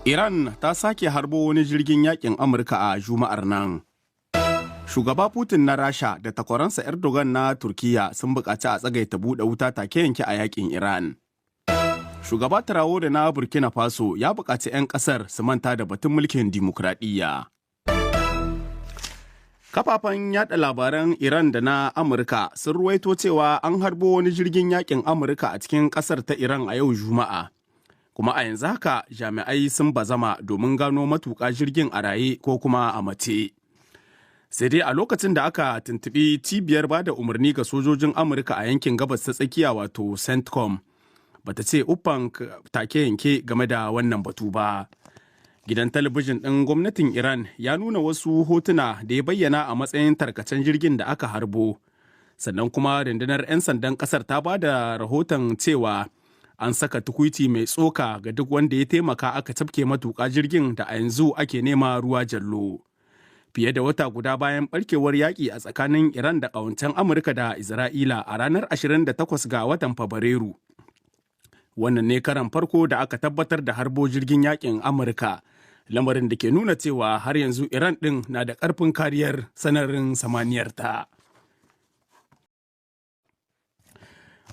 Iran ta sake harbo wani jirgin yakin Amurka a Juma'ar nan. Shugaba Putin na Rasha da takwaransa Erdogan na Turkiyya sun buƙaci a tsagaita buɗe wuta take yanke a yakin Iran. Shugaba Traore na Burkina Faso ya buƙaci 'yan ƙasar su manta da batun mulkin dimokuraɗiyya. Kafafen yada labaran Iran da na Amurka sun ruwaito cewa an harbo wani jirgin yakin Amurka a cikin ƙasar ta Iran a yau Juma'a. Kuma a yanzu haka jami'ai sun bazama domin gano matuƙa jirgin a raye ko kuma a mace. Sai dai a lokacin da aka tuntuɓi cibiyar ba da umarni ga sojojin Amurka a yankin Gabas ta Tsakiya, wato CENTCOM, bata ce uffan take yanke game da wannan batu ba. Gidan talabijin ɗin gwamnatin Iran ya nuna wasu hotuna da ya bayyana a matsayin tarkacen jirgin da aka harbo. Sannan kuma rundunar 'yan sandan ƙasar ta ba da rahoton cewa an saka tukuiti mai tsoka ga duk wanda ya taimaka aka tafke matuƙa jirgin da a yanzu ake nema ruwa jallo. Fiye da wata guda bayan barkewar yaƙi a tsakanin Iran da ƙawancen Amurka da Isra'ila a ranar 28 ga watan Fabrairu, wannan ne karan farko da aka tabbatar da harbo jirgin yaƙin Amurka, lamarin da ke nuna cewa har yanzu Iran ɗin na da ƙarfin kariyar sararin samaniyarta.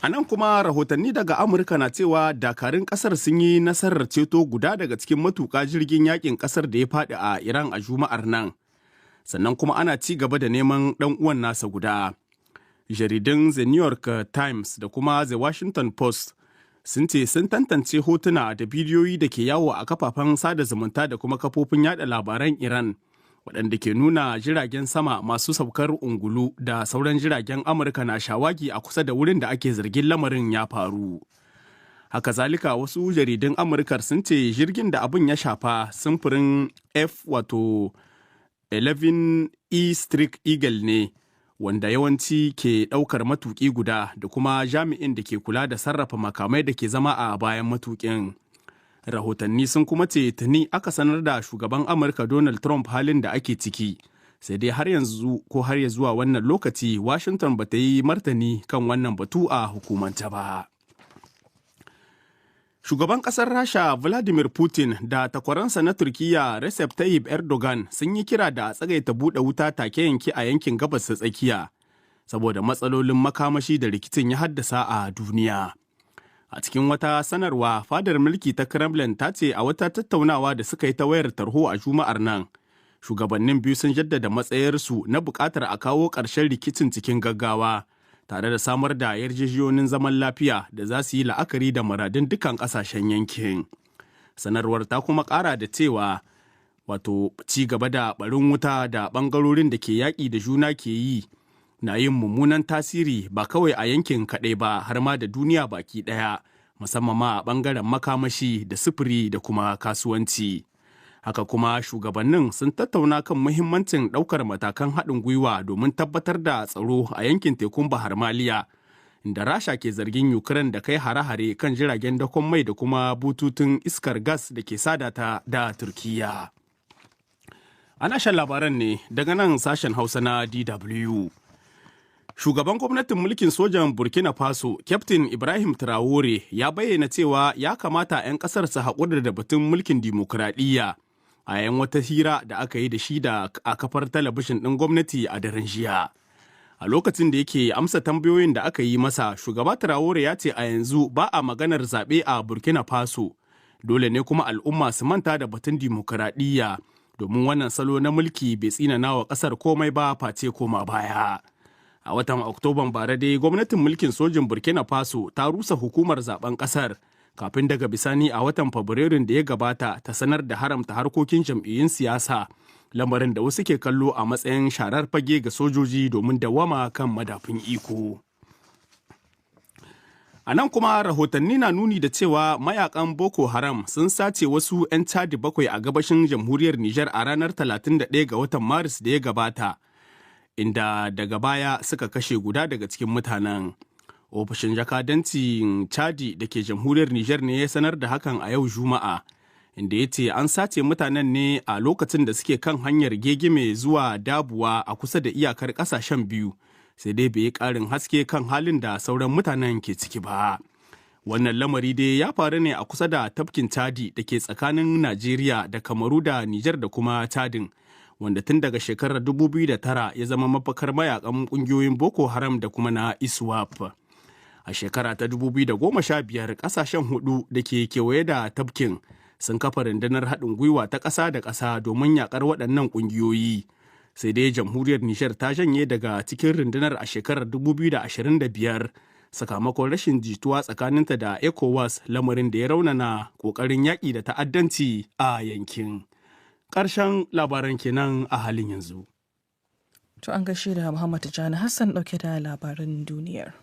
A nan kuma rahotanni daga Amurka na cewa dakarun kasar sun yi nasarar ceto guda daga cikin matuƙa jirgin yakin kasar da ya faɗi a Iran a Juma'ar nan. Sannan kuma ana ci gaba da neman ɗan uwan nasa guda. Jaridun The New York Times da kuma The Washington Post sun ce sun tantance hotuna da bidiyoyi da ke yawo a kafafen sada zumunta da kuma kafofin yada labaran Iran, waɗanda ke nuna jiragen sama masu saukar ungulu da sauran jiragen Amurka na shawagi a kusa da wurin da ake zargin lamarin ya faru. Haka zalika, wasu jaridun Amurkar sun ce jirgin da abin ya shafa samfurin F wato 11E Strike Eagle ne, wanda yawanci ke ɗaukar matuƙi guda da kuma jami'in da ke kula da sarrafa makamai da ke zama a bayan matuƙin. Rahotanni sun kuma ce tuni aka sanar da shugaban Amurka Donald Trump halin da ake ciki, sai dai har yanzu ko har ya zuwa wannan lokaci Washington ba ta yi martani kan wannan batu a hukumance ba. Shugaban kasar Rasha Vladimir Putin da takwaransa na Turkiyya Recep Tayyip Erdogan sun yi kira da a tsagaita buɗe wuta take yanke a yankin Gabas ta Tsakiya saboda matsalolin makamashi da rikicin ya haddasa a duniya. A cikin wata sanarwa, fadar mulki ta Kremlin ta ce a wata tattaunawa da suka yi ta wayar tarho a Juma'ar nan, shugabannin biyu sun jaddada matsayarsu na buƙatar a kawo ƙarshen rikicin cikin gaggawa, tare da samar da yarjejeniyoyin zaman lafiya da za su yi la'akari da muradun dukkan ƙasashen yankin. Sanarwar ta kuma ƙara da cewa wato ci gaba da barin wuta da ɓangarorin da ke yaƙi da juna ke yi na yin mummunan tasiri ba kawai a yankin kaɗai ba, har ma da duniya baki ɗaya, musamman ma a ɓangaren makamashi da sufuri da kuma kasuwanci. Haka kuma shugabannin sun tattauna kan muhimmancin ɗaukar matakan haɗin gwiwa domin tabbatar da tsaro a yankin tekun Bahar Maliya, inda Rasha ke zargin Ukraine da kai hare-hare kan jiragen dakon mai da kuma bututun iskar gas da ke sadata da Turkiyya. Ana shan labaran ne daga nan sashen Hausa na DW. Shugaban gwamnatin mulkin sojan Burkina Faso, Captain Ibrahim Traore, ya bayyana cewa ya kamata 'yan kasar su haƙura da batun mulkin dimokuraɗiyya a yayin wata hira da aka yi da shi da a kafar talabijin ɗin gwamnati a daren jiya. A lokacin da yake amsa tambayoyin da aka yi masa, shugaba Traore ya ce a yanzu ba a maganar zaɓe a Burkina Faso. Dole ne kuma al'umma su manta da batun dimokuraɗiyya, domin wannan salo na mulki bai tsinana wa ƙasar komai ba face koma baya. A watan Oktoban bara dai gwamnatin mulkin sojin Burkina Faso ta rusa hukumar zaben kasar, kafin daga bisani a watan Fabrairun da ya gabata ta sanar da haramta harkokin jam'iyyun siyasa, lamarin da wasu ke kallo a matsayin sharar fage ga sojoji domin dawama kan madafun iko. A nan kuma rahotanni na nuni da cewa mayakan Boko Haram sun sace wasu 'yan Chadi bakwai a gabashin Jamhuriyar Nijar a ranar 31 ga watan Maris da ya gabata, inda daga baya suka kashe guda daga cikin mutanen. Ofishin jakadancin Chadi da ke Jamhuriyar Nijar ne ya sanar da hakan a yau Juma'a, inda ya ce an sace mutanen ne a lokacin da suke kan hanyar Gegime zuwa Dabuwa a kusa da iyakar kasashen biyu, sai dai bai yi ƙarin haske kan halin da sauran mutanen ke ciki ba. Wannan lamari dai ya faru ne a kusa da tafkin Chadi da ke tsakanin Najeriya da Kamaru da Nijar da kuma Chadin, wanda tun daga shekarar 2009 ya zama mafakar mayakan kungiyoyin Boko Haram da kuma na ISWAP. A shekara ta 2015, kasashen hudu da ke kewaye da tafkin sun kafa rundunar haɗin gwiwa ta ƙasa da ƙasa domin yakar waɗannan ƙungiyoyi. Sai dai Jamhuriyar Nijar ta janye daga cikin rundunar a shekarar 2025 sakamakon rashin jituwa tsakaninta da ECOWAS, lamarin da ya raunana ƙoƙarin yaƙi da ta'addanci a yankin. Ƙarshen labaran kenan a halin yanzu. To, an gaishe da Muhammad Tijjani Hassan ɗauke da labaran duniyar.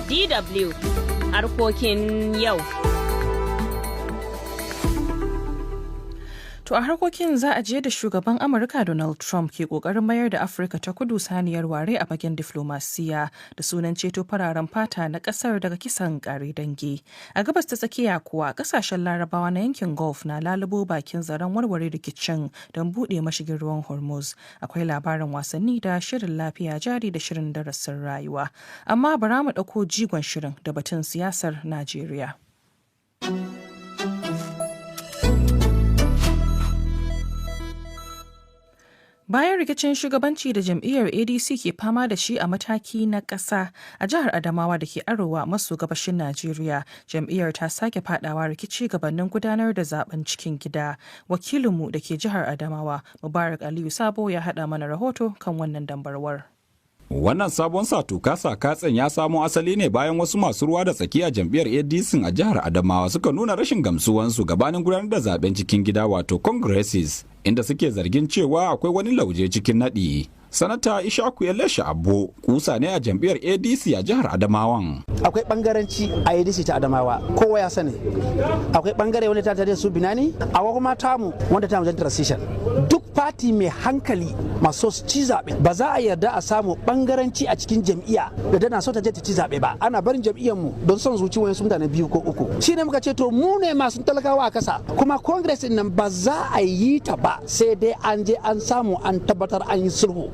DW harkokin yau. To, a harkokin za a je da shugaban Amurka Donald Trump ke kokarin mayar da Afirka ta Kudu saniyar ware a fagen diflomasiya da sunan ceto fararen fata na kasar daga kisan kare dangi. A Gabas ta Tsakiya kuwa, kasashen Larabawa na yankin Gulf na lalubo bakin zaren warware rikicin don buɗe mashigin ruwan Hormuz. Akwai labarin wasanni da shirin lafiya jari da shirin darasin rayuwa. Amma bara mu ɗauko jigon shirin da batun siyasar Najeriya. Bayan rikicin shugabanci da jam'iyyar ADC ke fama da shi a mataki na ƙasa a jihar Adamawa da ke arewa maso gabashin Najeriya, jam'iyyar ta sake fadawa rikici gabanin gudanar da zaben cikin gida. Wakilinmu da ke jihar Adamawa, Mubarak Aliyu Sabo, ya haɗa mana rahoto kan wannan dambarwar. Wannan sabon satuka katsen ya samo asali ne bayan wasu masu ruwa da tsakiya jam'iyyar ADC a jihar Adamawa suka nuna rashin gamsuwansu gabanin gudanar da zaben cikin gida, wato congresses, inda suke zargin cewa akwai wani lauje cikin naɗi. Sanata Ishaku Elisha Abbo kusa ne a jam'iyyar ADC a jihar Adamawan. Akwai bangaranci a ADC ta Adamawa, kowa ya sani. Akwai bangare wanda ta tare su Binani, akwai kuma tamu wanda ta wajen transition. Duk fati mai hankali masu su ci zaɓe, ba za a yarda a samu bangaranci a cikin jam'iyya da tana so ta je ta ci zaɓe ba. Ana barin jam'iyyar mu don son zuci wayansu mutane biyu ko uku. Shi ne muka ce, to, mu ne masu talakawa a kasa, kuma congress nan ba za a yi ta ba sai dai an je an samu an tabbatar an yi sulhu.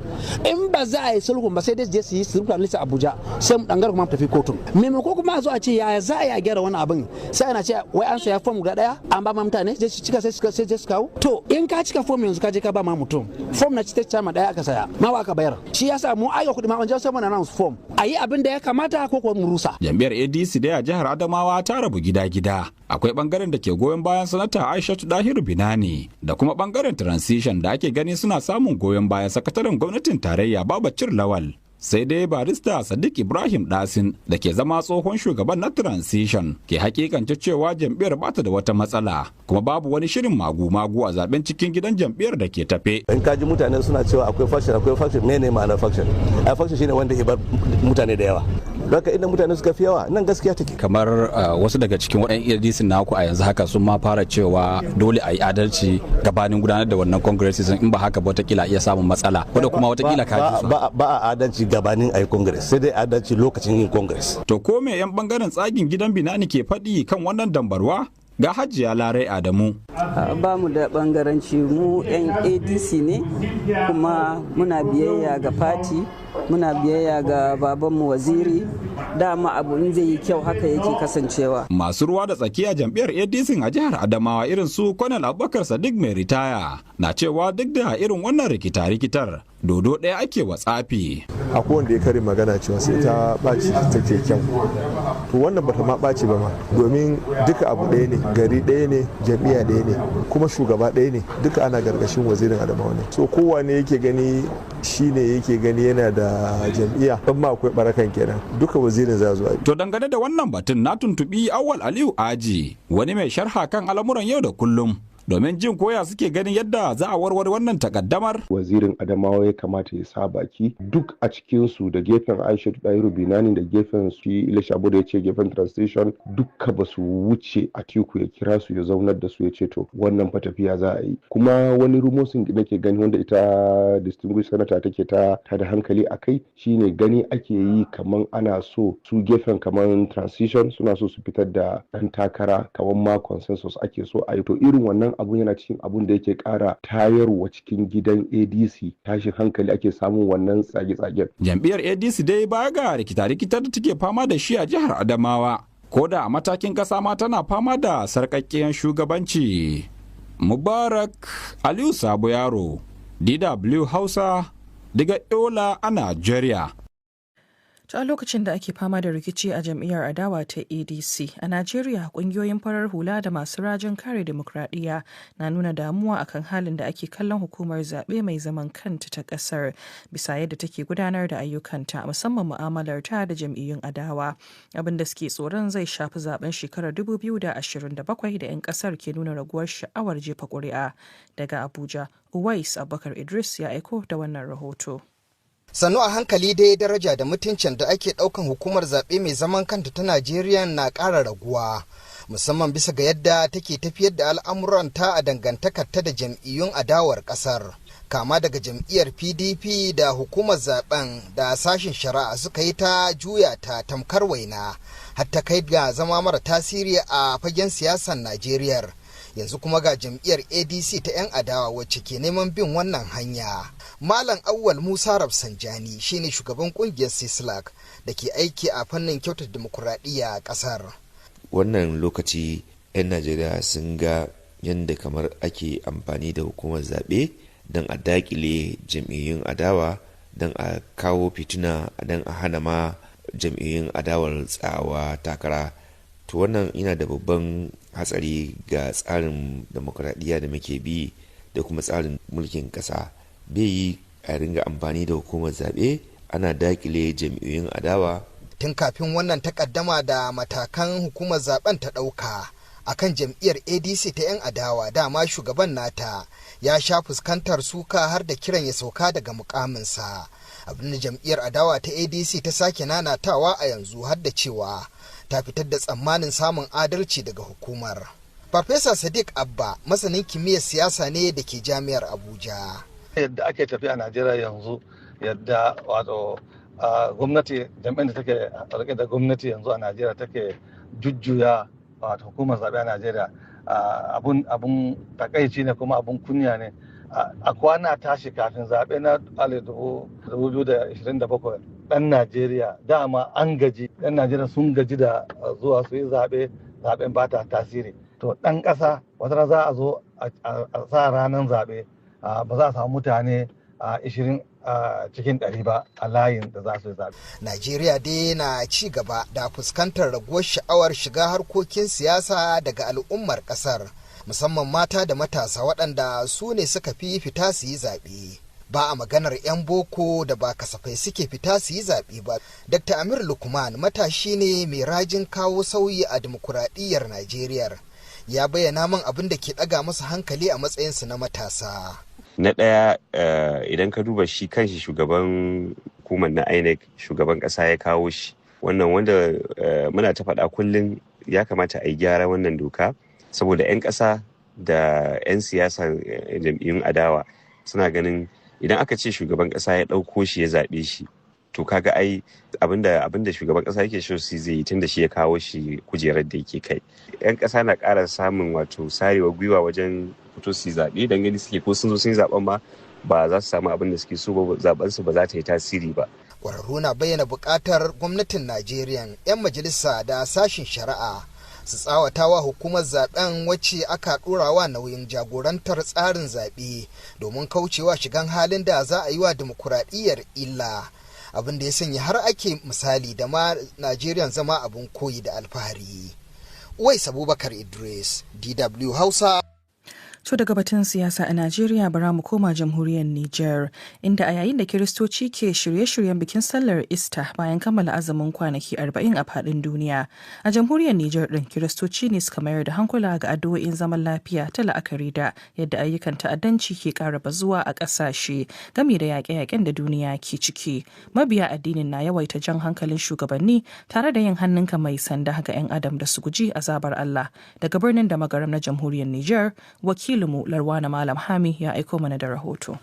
In ba za a yi sulhu ba, sai dai je su yi sulhu a Abuja, sai mu dangar kuma mu tafi kotu. Maimako kuma a zo a ce yaya za a yi a gyara wani abin, sai ana ce wai an saya fom guda daya an ba ma mutane je su cika, sai su kawo. To, in ka cika fom yanzu, ka je ka ba ma mutum fom na state chairman daya aka saya ma wa aka bayar. Shi yasa mu aika kuɗi ma an je sai mun announce fom, a yi abin da ya kamata ko kuwa mu rusa. Jam'iyyar ADC dai a jihar Adamawa ta rabu gida-gida. Akwai bangaren da ke goyon bayan Sanata Aishatu Dahiru Binani da kuma bangaren transition da ake gani suna samun goyon bayan sakataren gwamnatin tarayya Babachir Lawal. Sai dai Barista Sadiq Ibrahim Dasin da ke zama tsohon shugaban na transition ke hakikance cewa jam'iyyar bata da wata matsala, kuma babu wani shirin magu-magu a zaben cikin gidan jam'iyyar da ke tafe. In ka ji mutane suna cewa akwai faction, akwai faction, ne ne ma'anar faction? A faction shine wanda ya bar mutane da yawa. Haka inda mutane suka fi yawa, nan gaskiya take. Kamar wasu daga cikin waɗannan ADC naku a yanzu haka sun ma fara cewa dole a yi adalci gabanin gudanar da wannan congress, in ba haka ba watakila iya samun matsala, wanda kuma watakila ka ji su. Ba a adalci gabanin a yi congress, sai dai adalci lokacin yin congress. To, ko me 'yan bangaren tsagin gidan Binani ke faɗi kan wannan dambarwa? Ga Hajiya Larai Adamu. Ba mu da bangaranci, mu 'yan ADC ne, kuma muna biyayya ga fati, muna biyayya ga babanmu Waziri. Dama abu in zai yi kyau, haka yake kasancewa. Masu ruwa da tsakiya jam'iyyar ADC a jihar Adamawa irin su Kwanal Abubakar Sadiq mai ritaya na cewa duk da irin wannan rikita-rikitar, dodo ɗaya ake wa tsafi. Akwai wanda ya kare magana cewa sai ta ɓaci take kyau. To, wannan bata ma ɓaci ba ma, domin duka abu ɗaya ne, gari ɗaya ne, jam'iyya ɗaya ne, kuma shugaba ɗaya ne, duka ana gargashin Wazirin Adamawa ne. So kowane yake gani shine yake gani yana da jam'iyya, ban ma akwai barakan kenan, duka Wazirin za zuwa. To, dangane da wannan batun na tuntubi Awal Aliyu Aji, wani mai sharha kan al'amuran yau da kullum, domin jin koya suke ganin yadda za a warware wannan takaddamar. Wazirin Adamawa ya kamata ya sa baki duk a cikinsu, da gefen Aisha Dairu Binani da gefen su Ilisha Abu da ya ce gefen transition, dukka ba su wuce Atiku ya kira su ya zaunar da su ya ce, to, wannan fa tafiya za a yi. Kuma wani rumours da nake gani wanda ita distinguished senator take ta da hankali a kai shine gani ake yi kaman ana so su gefen kaman transition suna so su fitar da ɗan takara, kaman ma consensus ake so a yi. To, irin wannan abun yana cikin abun da yake ƙara tayarwa cikin gidan ADC tashin hankali, ake samun wannan tsage-tsagen. Jam'iyyar ADC dai baya ga rikita-rikitar da take fama da shi a jihar Adamawa, ko da a matakin ƙasa ma tana fama da sarƙaƙƙiyar shugabanci. Mubarak Aliyu Sabo Yaro, DW Hausa, daga Yola a Najeriya. To a lokacin da ake fama da rikici a jam'iyyar adawa ta ADC a Najeriya, kungiyoyin farar hula da masu rajin kare demokradiyya na nuna damuwa akan halin da ake kallon hukumar zaɓe mai zaman kanta ta ƙasar bisa yadda take gudanar da ayyukanta, musamman mu'amalar ta da jam'iyyun adawa. Abin da suke tsoron zai shafi zaben shekarar 2027 da 'yan ƙasar ke nuna raguwar sha'awar jefa ƙuri'a. Daga Abuja, Uwais Abubakar Idris ya aiko da wannan rahoto. Sannu a hankali dai daraja da mutuncin da ake ɗaukan hukumar zaɓe mai zaman kanta ta Najeriya na ƙara raguwa, musamman bisa ga yadda take tafiyar da al'amuranta a dangantakarta da jam'iyyun adawar ƙasar, kama daga jam'iyyar PDP da hukumar zaben da sashen shari'a suka yi ta juya ta tamkar waina, har ta kai ga zama mara tasiri a fagen siyasar Najeriya. Yanzu kuma ga jam'iyyar ADC ta 'yan adawa wacce ke neman bin wannan hanya. Malam Awwal Musa Rafsanjani shine shugaban kungiyar Sislak da ke aiki a fannin kyautata dimokuraɗiyya a ƙasar. Wannan lokaci 'yan Najeriya sun ga yadda kamar ake amfani da hukumar zaɓe don a daƙile jam'iyyun adawa, don a kawo fituna, don a hana ma jam'iyyun adawar tsawa takara. To wannan yana da babban hatsari ga tsarin demokuraɗiyya da muke bi da kuma tsarin mulkin ƙasa. Bai yi a ringa amfani da hukumar zaɓe ana dakile jam'iyyun adawa. Tun kafin wannan takaddama da matakan hukumar zaben ta ɗauka akan jam'iyyar ADC ta 'yan adawa, dama shugaban nata ya sha fuskantar suka har da kiran ya sauka daga mukaminsa, abinda jam'iyyar adawa ta ADC ta sake nanatawa a yanzu, har da cewa ta fitar da tsammanin samun adalci daga hukumar. Farfesa Sadiq Abba masanin kimiyyar siyasa ne da ke Jami'ar Abuja. Yadda ake tafiya a Najeriya yanzu, yadda wato gwamnati, jam'iyyar da take rike da gwamnati yanzu a Najeriya take jujjuya wato hukumar zaɓe a Najeriya, abun takaici ne kuma abun kunya ne. A kwana tashi kafin zaɓe na 2027, ɗan Najeriya dama an gaji, ɗan Najeriya sun gaji da zuwa su yi zaɓe, zaɓen ba ta tasiri. To ɗan ƙasa wata za a zo a sa ranar zaɓe, ba za a samu mutane 20 cikin 100 ba a layin da za su yi zaɓe. Najeriya dai na ci gaba da fuskantar raguwar sha'awar shiga harkokin siyasa daga al'ummar ƙasar, musamman mata da matasa waɗanda su ne suka fi fita su yi zaɓe. Ba a maganar 'yan boko da ba kasafai suke fita su yi zaɓe ba. Dr. Amir Lukman matashi ne mai rajin kawo sauyi a dimokuraɗiyyar Najeriya. Ya bayyana min abin da ke ɗaga masa hankali a matsayinsu na matasa. Na ɗaya, idan ka duba shi kanshi shugaban hukumar na INEC, shugaban ƙasa ya kawo shi. Wannan wanda muna ta faɗa kullum, ya kamata a yi gyara wannan doka saboda 'yan ƙasa da 'yan siyasa jam'iyyun adawa suna ganin idan aka ce shugaban ƙasa ya ɗauko shi, ya zaɓe shi, to kaga ai abinda shugaban ƙasa yake so shi zai yi, tunda shi ya kawo shi kujerar da yake kai. 'Yan ƙasa na ƙara samun wato sarewa gwiwa wajen fito su zaɓe, don gani suke ko sun zo sun yi zaɓen ma ba za su samu abin da suke so ba, zaɓen su ba za ta yi tasiri ba. Ƙwararru na bayyana buƙatar gwamnatin Najeriya, 'yan majalisa da sashin shari'a su tsawatawa hukumar zaben wacce aka ɗorawa nauyin jagorantar tsarin zaɓe domin kaucewa shigan halin da za a yi wa dimokuraɗiyyar illa, abin da ya sanya har ake misali da ma Najeriya zama abin koyi da alfahari. Uwais Abubakar Idris, DW Hausa. To daga batun siyasa a Najeriya, bara mu koma jamhuriyar Nijar, inda a yayin da Kiristoci ke shirye-shiryen bikin sallar Ista bayan kammala azumin kwanaki 40 a faɗin duniya. A jamhuriyar Nijar din, Kiristoci ne suka mayar da hankula ga addu'o'in zaman lafiya ta la'akari da yadda ayyukan ta'addanci ke ƙara bazuwa a ƙasashe game da yaƙe-yaƙen da duniya ke ciki. Mabiya addinin na yawaita jan hankalin shugabanni tare da yin hannunka mai sanda ga 'yan adam da su guji azabar Allah. Daga birnin da magaram na jamhuriyar Nijar, wakilinmu Larwana Malam Hami ya aiko mana da rahoto.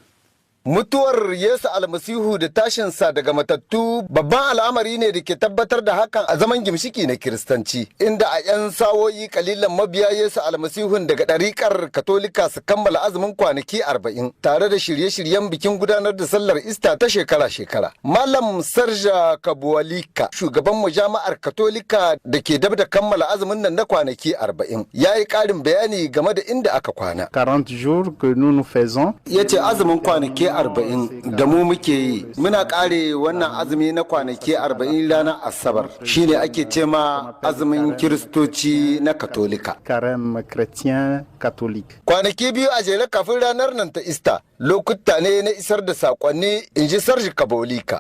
Mutuwar Yesu Almasihu da tashinsa daga matattu babban al'amari ne da ke tabbatar da hakan a zaman gimshiki na Kiristanci, inda a 'yan sawoyi kalilan mabiya Yesu Almasihun daga ɗariƙar Katolika su kammala azumin kwanaki 40 tare da shirye-shiryen bikin gudanar da sallar Ista ta shekara-shekara. Malam Sarja Kabuwalika, shugaban mujama'ar Katolika da ke dab da kammala azumin nan na kwanaki 40, ya yi ƙarin bayani game da inda aka kwana. 40 jours que nous nous faisons. Ya ce azumin kwanaki 40 da mu muke yi, muna ƙare wannan azumi na kwanaki 40 ranar Asabar, shine ake ce ma azumin Kiristoci na Katolika. Carême chrétien catholique. Kwanaki 2 a jere kafin ranar nan ta Ista, lokuta ne na isar da sakonni, in ji Sarji Kabolika.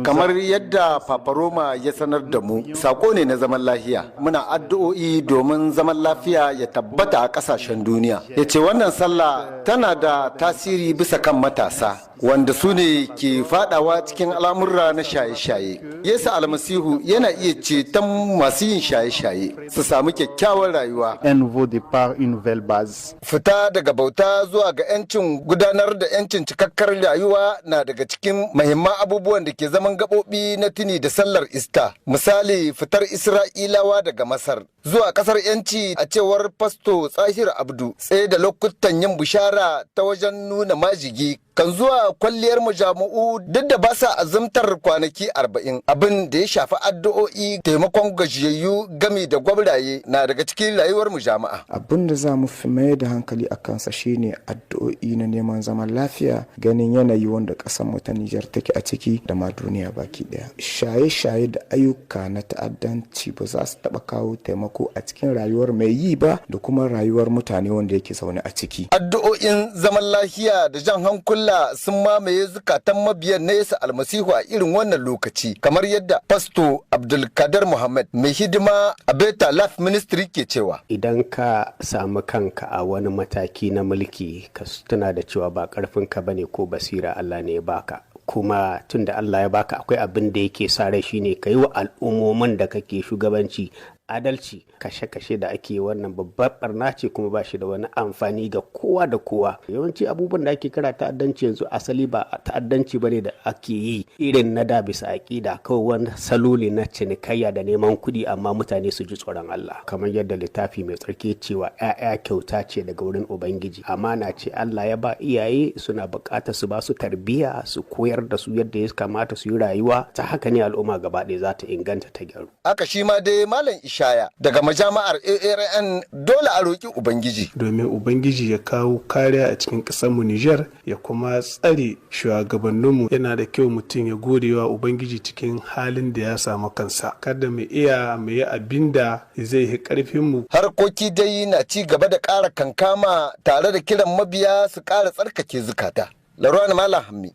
Kamar yadda Papa Roma ya sanar da mu, sako ne na zaman lafiya. Muna addu'o'i domin zaman lafiya ya tabbata a kasashen duniya. Ya ce wannan sallah tana da tasiri bisa kan matasa, wanda su ne ke fadawa cikin al'amurra na shaye-shaye. Yesu Almasihu yana iya ceton masu yin shaye-shaye su samu kyakkyawar rayuwa. Un nouveau départ, une nouvelle base. Fita daga bauta zuwa ga 'yancin gudanar da 'yancin cikakkar rayuwa na daga cikin mahimman abubuwan da ke zaman gaɓoɓi na tuni da sallar Ista. Misali, fitar Isra'ilawa daga Masar zuwa ƙasar 'yanci, a cewar Fasto Tsahir Abdu, tsaye da lokutan yin bishara ta wajen nuna majigi kan zuwa kwalliyar mujamu'u, duk da ba sa azumtar kwanaki 40, abin da ya shafi addu'o'i, taimakon gajiyayyu gami da gwabraye na daga cikin rayuwar mujama'a. Abin da za mu fi mai da hankali a kansa shine addu'o'i na neman zaman lafiya, ganin yanayi wanda ƙasar mu ta Nijar take a ciki da ma duniya baki daya. Shaye-shaye da ayyuka na ta'addanci ba za su taɓa kawo taimako a cikin rayuwar mai yi ba da kuma rayuwar mutane wanda yake zaune a ciki. Addu'o'in zaman lafiya da jan hankula sun mamaye zukatan mabiyan na Yesu Almasihu a irin wannan lokaci, kamar yadda Fasto Abdulkadir Muhammad mai hidima a Beta Life Ministry ke cewa. Idan ka samu kanka a wani mataki na mulki, ka tuna da cewa ba karfinka bane ko basira, Allah ne ya baka. Kuma tunda Allah ya baka, akwai abin da yake sa rai, shine ka yi wa al'ummomin da kake shugabanci adalci. Kashe-kashe da ake, wannan babbar barna ce, kuma ba shi da wani amfani ga kowa da kowa. Yawanci abubuwan da ake kira ta'addanci yanzu, asali ba ta'addanci bane da ake yi irin na da bisa aƙida, kawai wani salo ne na cinikayya da neman kuɗi. Amma mutane su ji tsoron Allah, kamar yadda littafi mai tsarki cewa 'ya'ya kyauta ce daga wurin Ubangiji, amana ce Allah ya ba iyaye. Suna buƙatar su ba su tarbiyya, su koyar da su yadda ya kamata su yi rayuwa. Ta haka ne al'umma gaba ɗaya za ta inganta, ta gyaru. Haka shi ma dai Malam Ishaya daga majami'ar ARN, dole a roƙi Ubangiji. Domin Ubangiji ya kawo kariya a cikin ƙasarmu Nijar, ya kuma tsare shugabanninmu. Yana da kyau mutum ya gode wa Ubangiji cikin halin da ya samu kansa. Kada mu iya mu yi abin da zai yi ƙarfinmu. Harkoki dai na ci gaba da ƙara kankama tare da kiran mabiya su ƙara tsarkake zukata. Larwan Malam Hammi,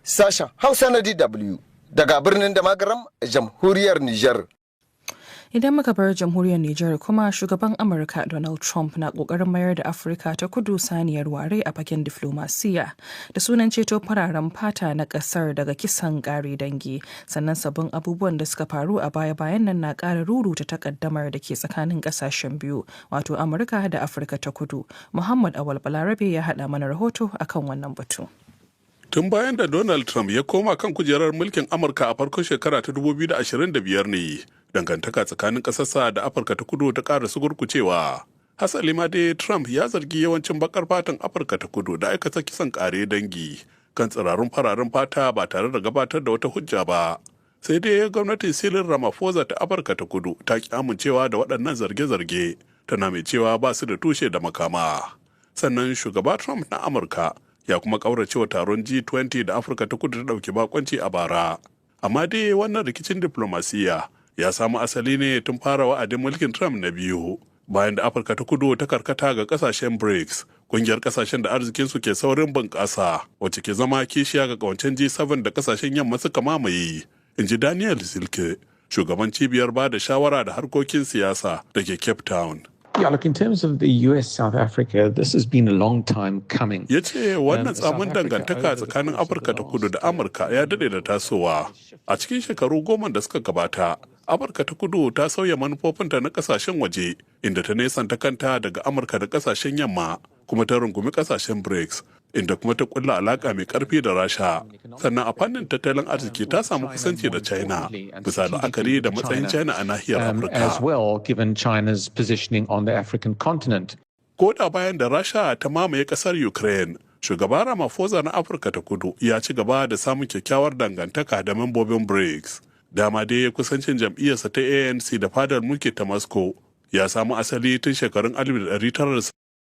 sashen Hausa na DW daga birnin Damagaram, jamhuriyar Nijar. Idan muka bar jamhuriyar Nijar kuma, shugaban Amurka Donald Trump na kokarin mayar da Afirka ta Kudu saniyar ware a fagen diflomasiya da sunan ceto fararen fata na kasar daga kisan kare dangi. Sannan sabbin abubuwan da suka faru a baya-bayan nan na ƙara ruruta takaddamar da ke tsakanin kasashen biyu, wato Amurka da Afirka ta Kudu. Muhammad Awal Balarabe ya haɗa mana rahoto akan wannan batu. Tun bayan da Donald Trump ya koma kan kujerar mulkin Amurka a farkon shekara ta 2025 ne dangantaka tsakanin ƙasarsa da Afirka ta Kudu ta ƙara sugurkucewa. Hasali ma dai, Trump ya zargi yawancin bakar fatan Afirka ta Kudu da aikata kisan ƙare dangi kan tsirarun fararen fata ba tare da gabatar da wata hujja ba. Sai dai gwamnatin Cyril Ramaphosa ta Afirka ta Kudu ta ki amincewa da waɗannan zarge-zarge, tana mai cewa ba su da tushe da makama. Sannan shugaba Trump na Amurka ya kuma kauracewa taron G20 da Afirka ta Kudu ta ɗauki bakonci a bara. Amma dai wannan rikicin diplomasiya ya samu asali ne tun fara wa'adin mulkin Trump na biyu, bayan da Afirka ta Kudu ta karkata ga kasashen BRICS, kungiyar kasashen da arzikinsu ke saurin bunƙasa, wacce ke zama kishiya ga kawancen G7 da kasashen yamma suka mamaye, in ji Daniel Silke, shugaban cibiyar ba da shawara da harkokin siyasa da ke Cape Town. Yeah, look, in terms of the US South Africa, this has been a long time coming. Ya ce wannan tsamin dangantaka tsakanin Afirka ta Kudu da Amurka ya daɗe da tasowa. A cikin shekaru 10 da suka gabata, Afirka ta Kudu ta sauya manufofinta na kasashen waje, inda ta nesanta kanta daga Amurka da kasashen yamma, kuma ta rungumi kasashen BRICS. Inda kuma ta kulla alaka mai karfi da Rasha. Sannan a fannin tattalin arziki ta samu kusanci da China, bisa la'akari da matsayin China a nahiyar Afirka. As well, given China's positioning on the African continent. Ko da bayan da Rasha ta mamaye kasar Ukraine, shugaba Ramaphosa na Afirka ta Kudu ya ci gaba da samun kyakkyawar dangantaka da membobin BRICS. Dama dai kusancin jam'iyyarsa ta ANC da fadar mulki ta Moscow ya samu asali tun shekarun 1970.